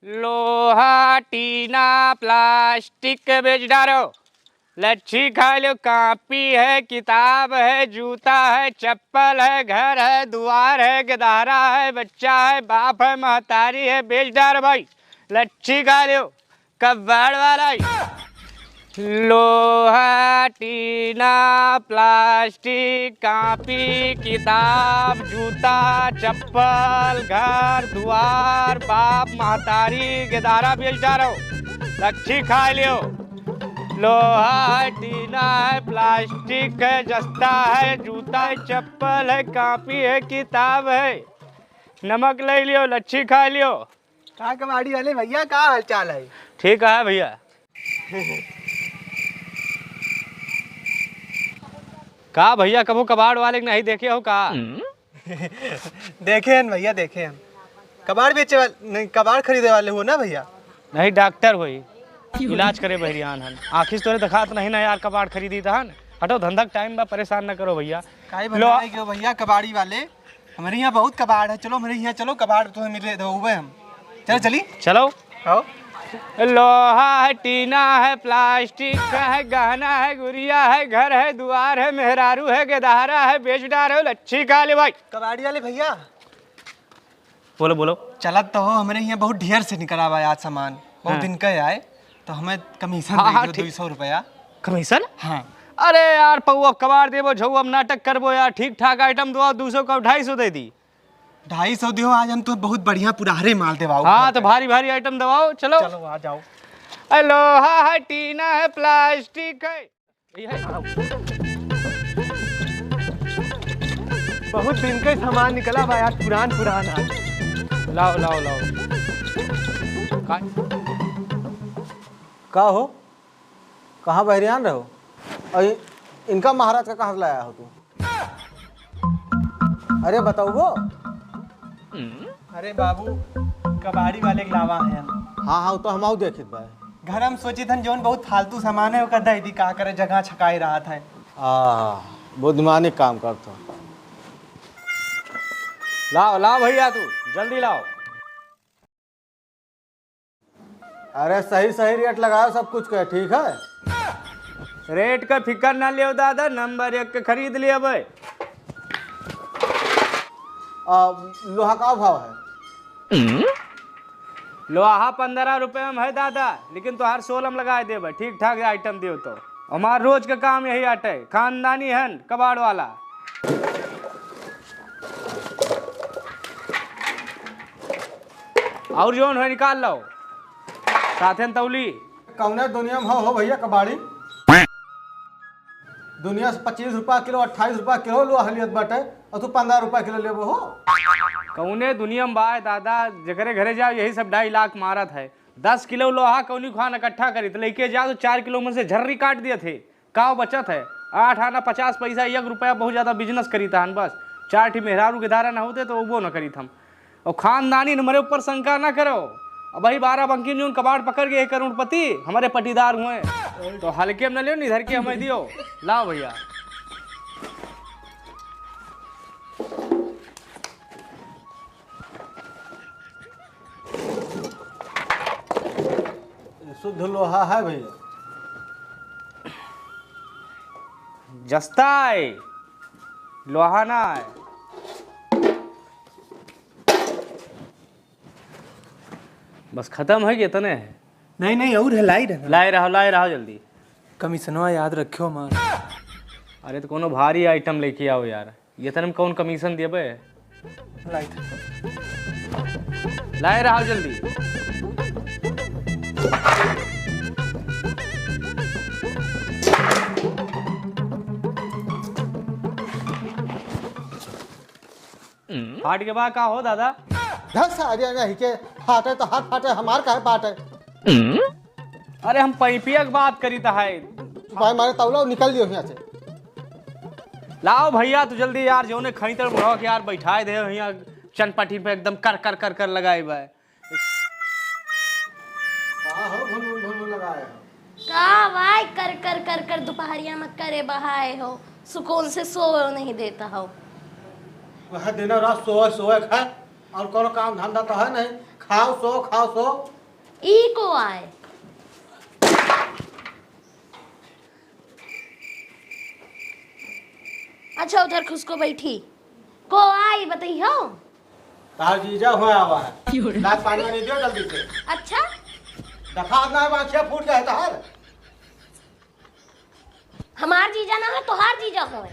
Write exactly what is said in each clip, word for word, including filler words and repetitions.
लोहा, टीना, प्लास्टिक के बेच डारो। लच्छी खाइ लो, कापी है, किताब है, जूता है, चप्पल है, घर है, दुआर है, गदहरा है, बच्चा है, बाप है, महतारी है, बेच डारो भाई। लच्छी खाइ लो, कबाड़ वाला है। लोहा, टीना, प्लास्टिक, कापी, किताब, जूता, चप्पल, घर, दुआर, बाप, महतारी, गदहरा बेच डारो। लच्छी खाइ लियो। लोहा है, टीना है, प्लास्टिक है, जस्ता है, जूता है, चप्पल है, कापी है, किताब है। नमक लइ लियो, लच्छी खाइ लियो। का कबाड़ी वाले भइया, का हाल चाल है? ठीक है भइया। का भइया, कबो कबाड़ वाले के नहीं देखे हो का? देखे हन भइया, देखे हन। कबाड़ बेचे वाले नहीं, कबाड़ खरीदे वाले हो ना भइया? नहीं, डॉक्टर होई, इलाज करे बहरियान हन। आँखी से तोरे देखात नहीं ना यार, कबाड़ खरीदी तहन। हटो, धंधा के टाइम बा, परेशान न करो भइया। काहे लो। भंडाए गयो भइया कबाड़ी वाले? हमरे यहाँ बहुत कबाड़ है, चलो हमरे यहाँ चलो, कबाड़ तुम्हें मिले देबे हम। चलो चली। चलो। आओ। लोहा है, टीना है, प्लास्टिक है, गहना है, गुरिया है, घर है, दुआर है, मेहरारू है, गदहरा है, बेच डारो, लच्छी खाइ ले भाई। कबाड़ी वाले भइया। बोलो, बोलो। चलत तो हो, हमरे यहाँ बहुत ढेर से निकला बा आज सामान, बहुत हाँ। दिन का आए, तो हमें कमीशन हाँ, दे हाँ, दो, ठीक। दो सौ रुपया। कमीशन? हाँ। अरे यार, पौआ कबाड़ देबो, झौआ नाटक करबो यार, ठीक ठाक आइटम दो, दो सौ का ढाई सौ दे दी। ढाई सौ दियो, आज हम तो बहुत बढ़िया पुराहरे माल देवाओ हाँ, घर तो पे। भारी भारी आइटम देवाओ, चलो। चलो, आ जाओ। ए, लोहा है, टीना है, प्लास्टिक है। ये है। बहुत दिन के सामान निकला बा यार, पुरान पुरान है। लाओ, लाओ, लाओ। का? का हो? कहाँ बहरियान रहो? और इ-, इनका महाराज का कहाँ से लाया हो तू? अरे बताओ वो। अरे बाबू, कबाड़ी वाले के लावा है हम। हाँ, हाँ, वो तो हम आऊ देखित बा। घर हम सोचित हन जौन बहुत फालतू सामान है, ओकर दे दी, का करे, जगह छकाई रहत है। आ, बुद्धिमानी काम करत हो। लाओ, लाओ भइया तू, जल्दी लाओ। अरे सही सही रेट लगाओ सब कुछ के, ठीक है? रेट का फिकर ना लियो दादा, नंबर एक के खरीद लियो भाई। आ, लोहा का भाव है? लोहा पन्द्रह रुपये में है दादा, लेकिन तोहार सोलह में लगाए देबे, ठीक ठाक आइटम दियो तो। हमार रोज का काम यही आटे, खानदानी हन कबाड़ वाला। और जौन है निकाल लो, साथे में तौली। कौने दुनिया में हो, हो भइया कबाड़ी? दुनिया से पच्चीस रुपया किलो, अट्ठाईस रुपया किलो लोहा लियत बाटे, और तू पन्द्रह रुपया किलो लेबो हो? कौने दुनिया में बाय दादा, जेकरे घरे जाओ यही सब ढाई लाख मारत है। दस किलो लोहा कौनी खान इकट्ठा करी, तो लेके जाओ तो चार किलो में से झर्री काट दिए थे। का बचत है? आठ आना पचास पैसा, एक रुपया बहुत ज्यादा बिजनेस करीत हन बस। चार ठी मेहरारू के धारा ना होते तो वो ना करीत हम। और खानदानी न हमरे ऊपर शंका ना करो। अब भाई बारह बंकी जौन कबाड़ पकड़ के एक करोड़पति हमारे पटीदार हुए, तो हल्के में न लियो, निधर के हमें दियो। लाओ भइया। शुद्ध लोहा है भइया। जस्ता है, लोहा ना है। बस खतम है कि इतने है? नहीं, नहीं, और है, लाई रहा। लाए रहो, लाए रहो जल्दी। कमीशनवा याद रखियो हमार। अरे तो कोनो भारी आइटम लेके आओ यार। ये तने में कौन कमीशन देबे? लाइट। लाए रहो जल्दी। फाट के बा का हो दादा? धस, अरे नहीं के फाटे तो हाथ फाटे, हमार काहे फाटे? अरे हम पैपिया के बात करी त है। भाई मारे तौला निकल दियो यहाँ से। लाओ भइया, तू जल्दी यार, जौने खैतड़ बुढ़वा के यार बैठाए दे हियाँ चनपटी पे, एकदम कर कर कर कर लगाए बा। का हो भुनभुन भुनभुन लगाए हो? का भाई, कर कर कर कर दोपहरिया में करे बहाए हो, सुकून से सो नहीं देता हो। वह दिन रात सोए सोए खाए, और कोनो काम धंधा तो है नहीं, खाओ सो, खाओ सो। ई को आए? अच्छा, उधर खुसको बैठी। को आई, बतइहो। तार जीजा हो आवा है। क्यों रे? लाग पानी वानी दियो जल्दी से। अच्छा? दखात ना है, आँखिया फूट जाए तार। हमार जीजा ना है, तोहार जीजा हो।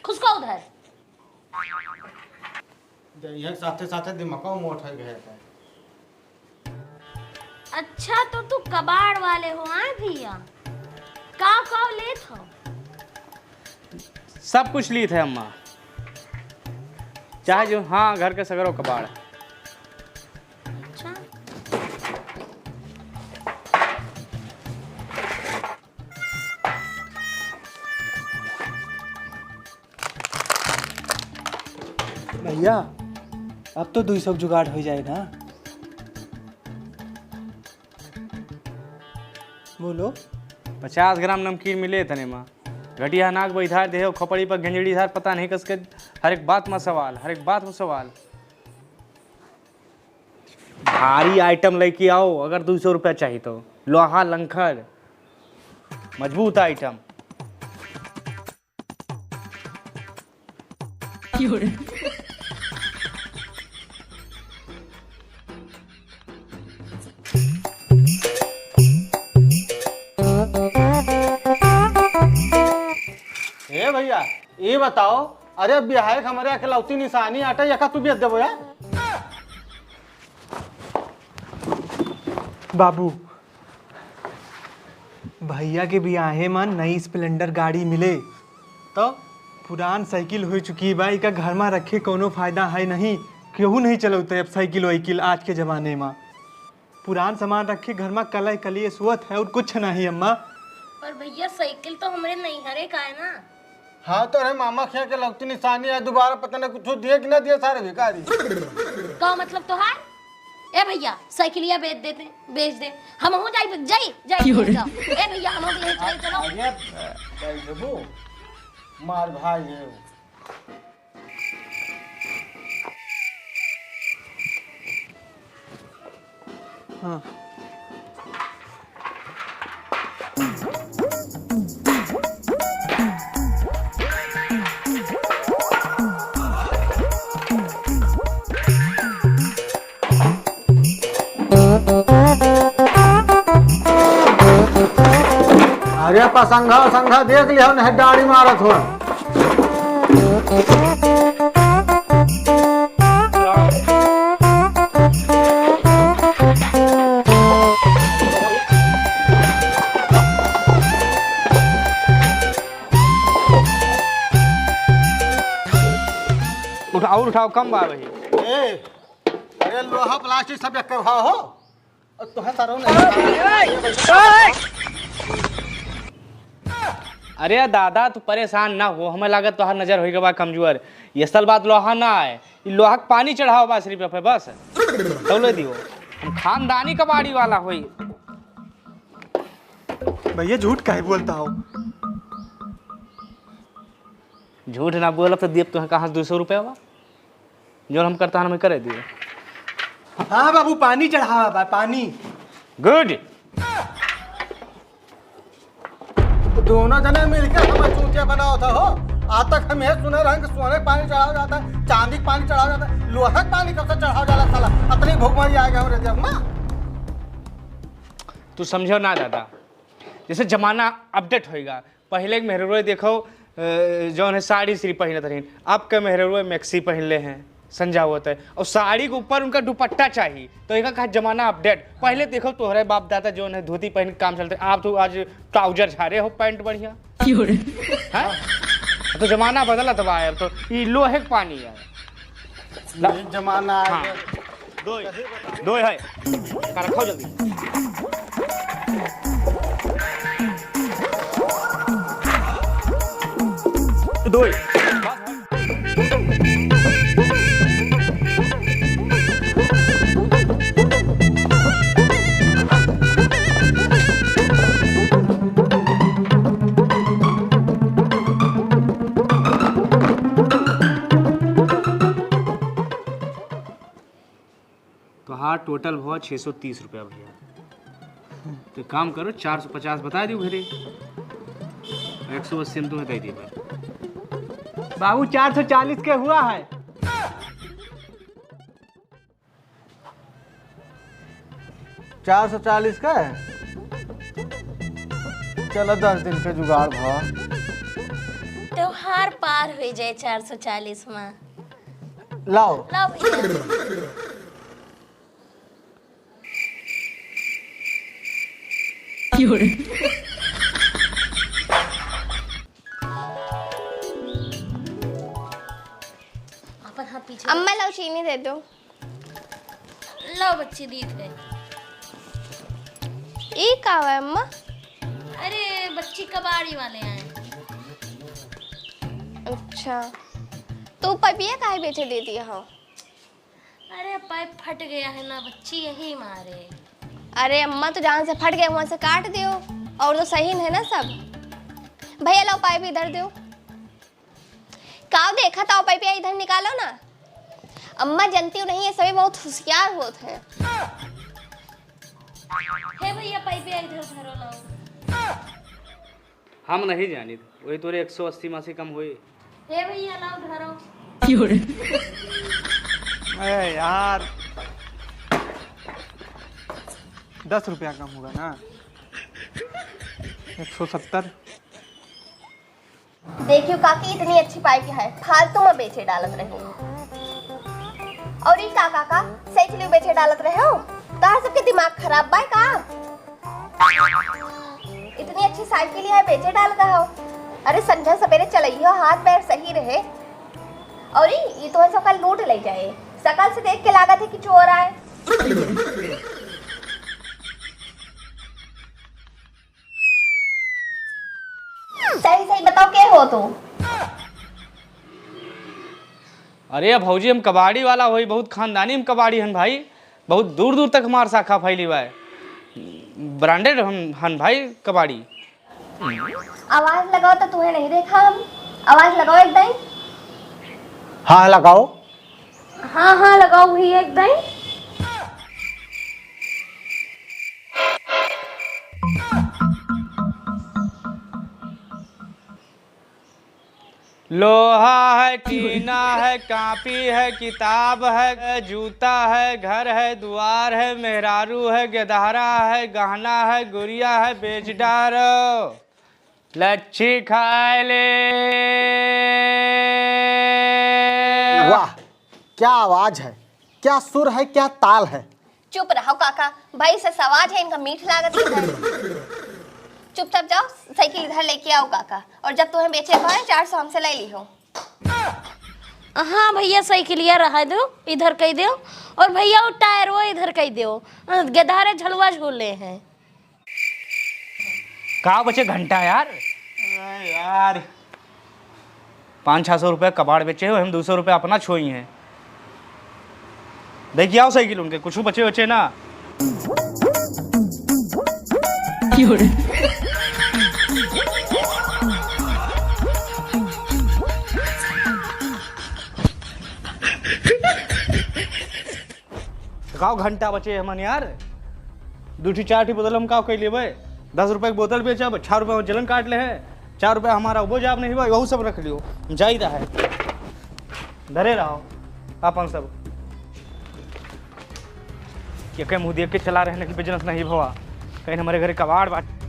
खुसको उधर। जइहे साथे साथे दिमागो मोट होइ गए है। अच्छा, तो तू कबाड़ वाले हो, हाँ भैया? का का लेत हो? सब कुछ लीत है अम्मा, चाहे जो, हाँ, घर के सगरो कबाड़। अच्छा। भैया, अब तो दुई सौ जुगाड़ होइ जाए ना। बोलो। पचास ग्राम नमकीन मिले तने मा। घटिया नाक बैठार देहे, खोपड़ी पर गेंजड़ी धार, पता नहीं कसके हर एक बात मा सवाल, हर एक बात मा सवाल। भारी आइटम लइके आओ, अगर दुई सौ रुपया चाही तो। लोहा लंखर, मजबूत आइटम। ए भैया, ई बताओ, अरे बिहार के हमरे अकलौती निशानी आटा, यका तू बेच देबो यार? बाबू, भैया के बियाहे मा नई स्प्लेंडर गाड़ी मिले, तो पुरान साइकिल होइ चुकी बा, इका घर मा रखे कौनो फायदा है नहीं, केहू नहीं चलौते अब साइकिल वाइकिल आज के जमाने मा। पुरान सामान रखे घर मा कलह कलिए सुअत है और कुछ नहीं अम्मा। पर भैया साइकिल तो हमरे नैहरे का है ना। हाँ तो रे मामा खिया के लगती निशानी है, दोबारा पता नहीं कुछ दिए कि ना दिए सारे भिखारी। का मतलब तोहार? ए भैया साइकिलिया बेच देते, बेच दे, हम हो जाई, जाई, जाई, क्यों रे? जाओ। ए भैया हम हो गए, चलो, चलो। अरे, चल देबू, मार भाई है। हाँ। अरे पसंगा उसंगा देख लिया, नहीं डाड़ी मारत हो। उठाओ, उठाओ, कम बा भाई। ए, अरे लोहा प्लास्टिक सब एक भाव हो। और तोहे सारो नहीं। अरे दादा, तू परेशान ना हो, हमें लागत तोहार नजर होई के बा कमजोर। ये असल बात लोहा ना है, ई लोहा के पानी चढ़ावा बा सिर्फ पे बस। तौले दियो, हम खानदानी कबाड़ी वाला होई। भैया झूठ काहे बोलता हो? झूठ ना बोलब तो देब तुहे कहाँ से दो सौ रुपया बा? जौन हम करता हन, हमें करे दियो। हाँ बाबू, पानी चढ़ावा बा, पानी। गुड। दोनों जने मिलके हमें चूतिया बनावत हो। आज तक हम ये सुने रहे कि सोने के पानी चढ़ावा जाता है, चांदी के पानी चढ़ावा जाता है, लोहा के पानी कब से चढ़ावा जाला साला? अतनी भुखमरी आएगा हमरे देश में। तू समझो ना दादा, जैसे जमाना अपडेट होएगा, पहिले के मेहररुए देखो, अ, जौन है साड़ी सिर्फ पहिनत रहिन, अब के मेहररुए मैक्सी पहिनले हैं, संजावत है, और साड़ी के ऊपर उनका दुपट्टा चाहिए, तो एका कहा जमाना अपडेट। पहिले देखो तोहरे बाप दादा जौन है धोती पहिन के काम चलते, आप तो आज ट्राउजर झारे हो, पैंट बढ़िया। क्यों रे? हैं? तो जमाना बदलत बा, अब तो ई लोहे के पानी है। ला। ये जमाना आ हाँ। गया। दो, दो है। का रखो जल्दी। दो। तोहार टोटल भवा छः सौ तीस रुपया भैया। तो काम करो, चार सौ पचास बताइ दियो घरे, एक सौ अस्सी हम तुम्हें दे दिए भाई। बाबू, चार सौ चालीस के हुआ है। चार सौ चालीस का है? चलो, दस दिन के जुगाड़ भा। त्योहार पार होइ जाए चार सौ चालीस मा। लाओ। लाओ भैया। अपन हाथ पीछे। अम्मा, लाओ चीनी दे दो। लो बच्ची, दीत है। ई का है अम्मा? अरे बच्ची, कबाड़ी वाले आए। अच्छा, तो पपिया काहे बेचे देती हो? अरे पाइप फट गया है ना बच्ची, यही मारे। अरे अम्मा, तो जहाँ से फट गया वहाँ से काट दियो, और तो सही है ना सब। भैया लाओ पाइप इधर दियो। काव देखत हो, पाइपिया इधर निकालो ना। अम्मा जानती हो नहीं, ये सभी बहुत होशियार होत हैं। हे भैया, पाइपिया इधर धरो, लाओ। हम नहीं जानित, वही तोरे एक सौ अस्सी मा से कम होई। हे भैया, लाओ धरो। ए यार, दस रुपया कम होगा ना, एक सौ सत्तर। देखियो काकी, इतनी अच्छी पाइप है, फालतू मा बेचे डालत रहे हो। और ई का काका, साइकिल बेचे डालत रहे हो? तोहर सबके दिमाग खराब बा का? इतनी अच्छी साइकिल है, बेचे डालत हो। अरे संझा सबेरे चलइहो, हाथ पैर सही रहे। और ई, ई तोहर सबका लूट ले जाए। सकल से देख के लागत है कि चोर आए। सही सही बताओ, के हो तू? अरे भौजी, हम कबाड़ी वाला होई, बहुत खानदानी हम कबाड़ी हन भाई, बहुत दूर दूर तक हमार शाखा फैली बा है, branded हम हन भाई कबाड़ी। आवाज लगाओ तो तुम्हें नहीं देखा हम, आवाज लगाओ एक दाई। हाँ लगाओ। हाँ, हाँ, लगाओ भैया, एक दाई। लोहा है, टीना है, कापी है, किताब है, जूता है, घर है, दुआर है, मेहरारू है, गेदहरा है, गहना है, गुरिया है, बेच डारो। लच्छी खाए ले। वाह, क्या आवाज है, क्या सुर है, क्या ताल है। चुप रहो काका, भाई से सवाज है, इनका मीठ लागत है। चुपचाप जाओ, साइकिल इधर लेके आओ काका, और जब तुम्हें बेचे को है, चार सौ हमसे ले ली हो। हाँ भैया, साइकिलिया रहा दो, इधर कह दो, और भैया वो टायर वो इधर कह दो, गेदहरे झलुआ झूले हैं। का बचे घंटा यार? अरे यार, पाँच छः सौ रुपये कबाड़ बेचे हो, हम दो सौ रुपये अपना छोई हैं। देखिए आओ साइकिल उनके, कुछ बचे बचे ना। तो काव घंटा बचे हमन यार, दू ठी चार ठी बोतल हम काव कइ लेबे? दस रुपए के बोतल बेचब, छह रुपए में जलन काट ले है, चार रुपए हमारा उबो जाब नहीं बा, वहू सब रख लियो, हम जाई रहा है, धरे रहो अपन सब। ये कहीं मुँह देख के चला रहे ना कि business नहीं भवा, कहीं हमारे घरे कबाड़ बाटे।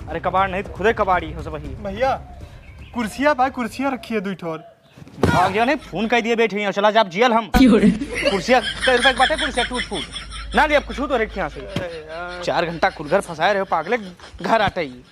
अरे कबाड़ नहीं तो खुदे कबाड़ी हो सब ही। भैया, कुर्सिया बा, कुर्सिया रखिए दुई ठोर। भाग जाओ, नहीं, फोन कर दिए, बैठे हैं, चला जाब जेल हम। क्यों रे? कुर्सिया कई रुपए के बाटे, कुर्सिया टूट फूट। ना ले, अब कुछ तो रखे यहाँ से। अरे यार। चार घंटा कुल घर फंसाए रहे हो, पागले, घर आटे ही।